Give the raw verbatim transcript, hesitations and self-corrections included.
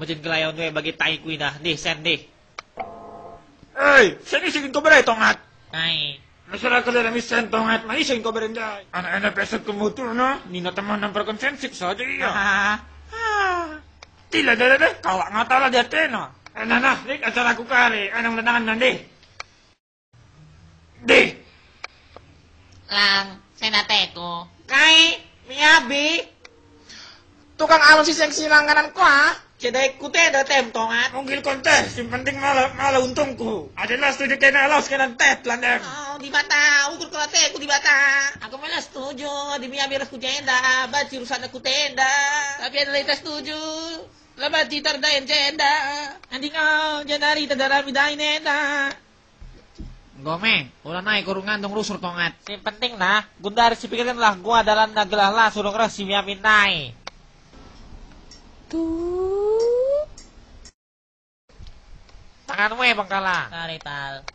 Jin kelayon we bagi tai ku indah. Ndih, sen, ndih. Ei, seni si kin kau bere, Tongat? Ai. Masyarakat dalam isen, Tongat, mai seni kau bere ndai. Anak-anak pesek kemutur, no? Nina teman namparkan sensik saja ia. Ah, ah. Tila deh, deh, kawak ngatalah di atena. Eh, nah, nah, lit acaraku kari, anang lenangan nandih. Deh. Lang, sena teku. Kai, miabi. Tukang alun si seng simanganan kua? Cedai ku tenda tem, Tongat. Unggil kontes, yang penting malah, malah untungku. Adalah setuju kena los kena tet, landem. Oh, Dibata, ukur kau ateku, Dibata. Aku malah setuju, demi abi ras ku jenda, baci urusan aku tenda. Tapi adalah kita setuju, lebat jitar dain jenda. Anding, oh, jenari tenda rami dain enda. Enggo me, ula nai kurungan dong rusur, Tongat. Si penting nah, gundari sipikirkenlah gua dalanna gelah la surung reh si miamin nai. Tuh. Tanganmu e bengkala. Kari tal.